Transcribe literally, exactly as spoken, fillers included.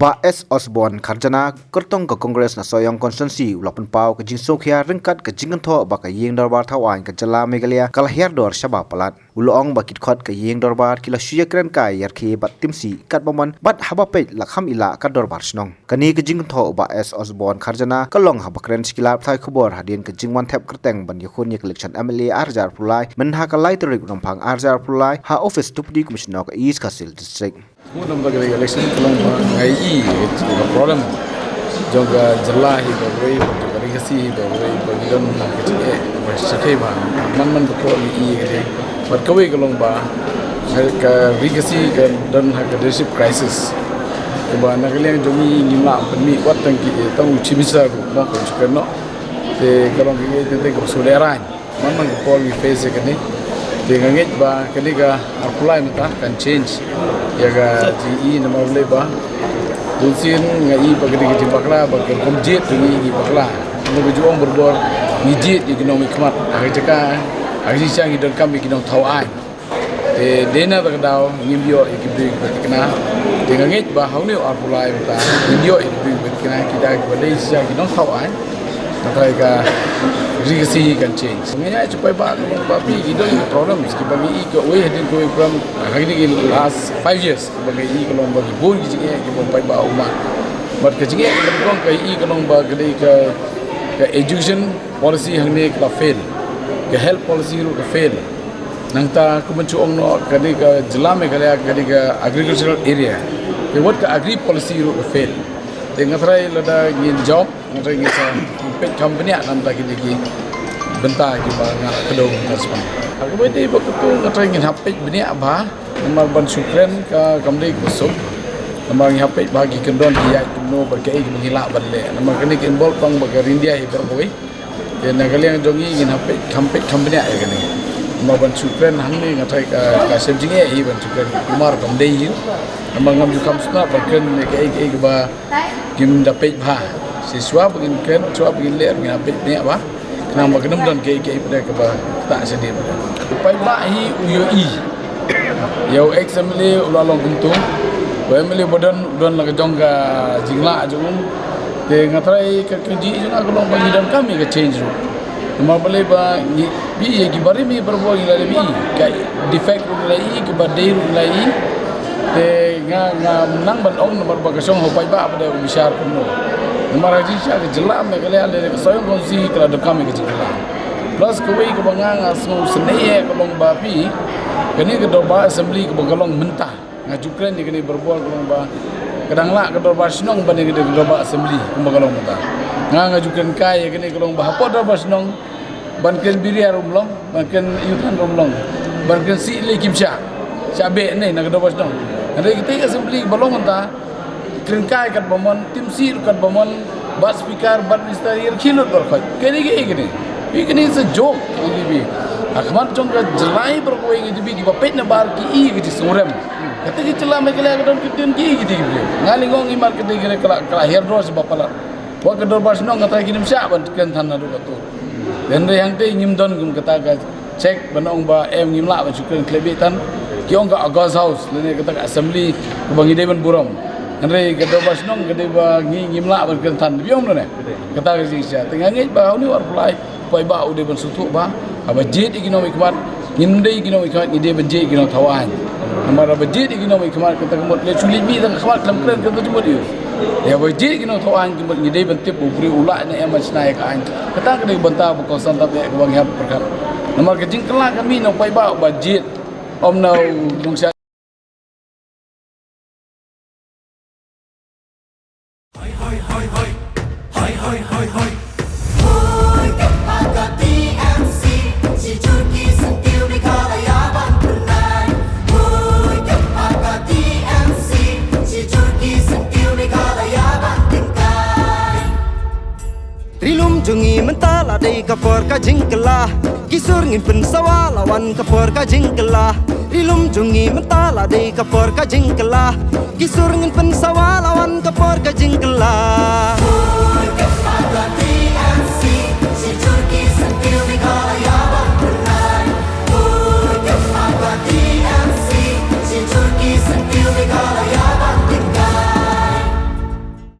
Bah S Osborne Kharjana, kyrtong ka Congress na Sohiong Constituency, u la pynpaw ka jingsngewkhia ryngkat ka jingkynthoh ba ka Ïing Dorbar Thaw Aiñ ka jylla Meghalaya ka la hiar dor shaba palat. U la ong ba ki dkhot ka Ïing Dorbar ki la shu ïakren kai ïarkhie bad timsih katba mon bad haba peit la kham ïaleh ka Dorbar Shnong. Kane ka jingkynthoh u Bah S Osborne Kharjana ka long haba kren sha ki lad pathai khubor hadien ka jingwan thep kyrteng ban ïakhun ïa ka election M L A ar hajar arphew lai, mynha ka lai tarik u Naiwieng ar hajar arphew lai, ha office Deputy Commissioner ka East Khasi Hills District. Ngut namar ka election ka long ba nga ïohi ka problem jong ka jylla hi ba wei, jong ka ri Khasi hi ba wei, ba ki don ka jingeh ba shakei ba man man ka por ngi ïohi ka dei. Bad kawei ka long ba ka ri Khasi ka don ha ka leadership crisis. Kaba na ka liang jong ngi ngim lah pynmih wat tang ki, tang u Chief Minister ruh mo ka jukut noh. Te ka long ka ngi te te ka shu lehrain. Man man ka por ngi face ïa kane. Te nga ngeit ba kane ka arphew lai mynta kan change ïa ka jingïohi namar balei ba bun sien nga ïohi ba kane ka jingbakla ba ka rukom jied jong ngi ngi bakla. Namar ka ju ong barabor ngi jied ïa ki nongmihkhmat ha ka jaka ha ka jingshisha ngi donkam ïa ki nongthaw aiñ. Te dei na kata ka daw ngim ïoh ïa ki briew kiba thikna. Te nga ngeit ba ha une u arphew lai mynta ngin ïoh ïa ki briew kiba thikna, kita kiba dei shisha ki nongthaw aiñ. Nga tharai ka ri Khasi hi kan change. Nga ïa chu paidbah ka long ba phi ki don ki problems kiba ngi ïohi kawei hadien kawei problem ha kine ki last five years kiba ngi ïohi ka long ba ki bun ki jingeh kiba paidbah u mad. Bad ka jingeh kaba nyngkong ka ïohi ka long ba ka dei ka, ka education policy hangne ka la fail. Ka health policy ruh ka fail. Nangta kumba ngi ong noh ka dei ka jylla Meghalaya ka dei ka agricultural area. Te wat ka agri policy ruh ka fail. Te nga tharai lada ngin jop, nga tharai ngin sa peit kham bniah namar ki dei ki bynta kiba nga la kdew mynta shuwa. Kaba dei ba kata nga tharai ngin hap peit bniah bha namar ban shu kren ka kam dei kaba suk. Namar ngi hap peit bha ki kyndon ki ïaid kumno bad kaei kaba ngi lah ban leh. Namar kane ka involve tang ba ka India hi kawei. Te na ka liang jong ngi ngin hap peit kham peit kham bniah ïa kane. Namar ban shu kren hangne nga tharai ka, ka shem jingeh hi ban shu kren kumar kam dei hi. Namar ngam ju kham sngewtynnat ban kren ïa kaei kaei kaba kim da peit bha. Shi shuwa ba ngin kren, shuwa ba ngin leh, ngin hap peit bniah bha. Khnang ba kan ym don kaei kaei pat kaba ktah shadien. Paidbah hi u ïohi ïa u ex M L A u la long kumto. U M L A ba don, u don la ka jong ka jinglah jong u. Te nga tharai ka kynjih jong nga ka long ba ngi donkam ïa ka change ruh. Namar balei ba ngi, phi ïa ki barim hi barabor ngi la dep ïohi, ka defect ruh ngi la ïohi, kaba dei ruh ngi la ïohi. Te nga, ngam nang ban ong namar ba ka shong ha u paidbah ba dei u bishar kumno. Namar ha jingshisha ka jylla Meghalaya lane ka Sohiong Constituency ka la donkam ïa ka jingkylla. Plus kawei kaba nga, nga sngewsynei ïa ka long ba phi, kane ka Dorbar Assembly kaba ka long mynta. Nga ju kren ïa kane barabor ka long ba ka dang lah ka Dorbar Shnong ban ïa kane ka Dorbar Assembly kumba ka long mynta. Nga, nga ju kren kai ïa kane ka long ba hapoh Dorbar Shnong ban kren Biriar um long, ban kren Ïewthan um long, ban kren Sih Lei kim shah, shah beh ne na ka Dorbar Shnong. Hynrei kata ka Assembly ba long mynta, kren kai katba mon, tim sih ruh katba mon, bad speaker, bad minister, ïa ki lut bor khot. Kane ki, kane. Ïa kane sa jok, ïa ki bi. Ha khmat jong ka jylla hi baroh kawei ngi, ki bi, kiba peit na bar ki ïa ka jingsngewrem. Kata ka jylla Meghalaya ka don ki ktien ki ïa ki, ki bi. Nga lyngngoh ngi mar kata ka, ka la, ka la hiar dor shaba palat. Wat ka Dorbar Shnong kata kim shah ban kren than naduh katto. Hynrei hangta ngim don kum kata ka check ban ong ba em ngim lah ban shu kren khlem bit than. Ki ong ka August House lane kata ka assembly kaba ngi dei ban burom. Hynrei ka Dorbar Shnong ka dei ba ngi ngim lah ban kren than. Phi ong ne? Kata ka jingshisha. Te nga ngeit ba ha une u arphew lai paidbah u dei ban sngewthuh ba haba jied ïa ki nongmihkhmat, ngim dei ïa ki nongmihkhmat, ngi dei ban jied ïa ki nongthaw aiñ. Namar haba jied ïa ki nongmihkhmat kata ka mut leit shu leit mih tang ka khmat khlem kren kata jingmut ïa u. Ïa ba jied ïa ki nongthaw aiñ ka mut ngi dei ban tip u briew u lah ne em ban shna ïa ka aiñ. Kata ka dei ka bynta ba kongsan tam eh kaba ngi hap pyrkhat. Namar ka jingkylla ka mih na u paidbah ba jied, ym na u nongshad. Ri lum jong ngi mynta la dei ka por ka jingkylla. Ki sur ngin pynsawa la wan ka por ka jingkylla. Ri lum jong ngi mynta la dei ka por ka jingkylla. Ki sur ngin pynsawa la wan ka por ka jingkylla.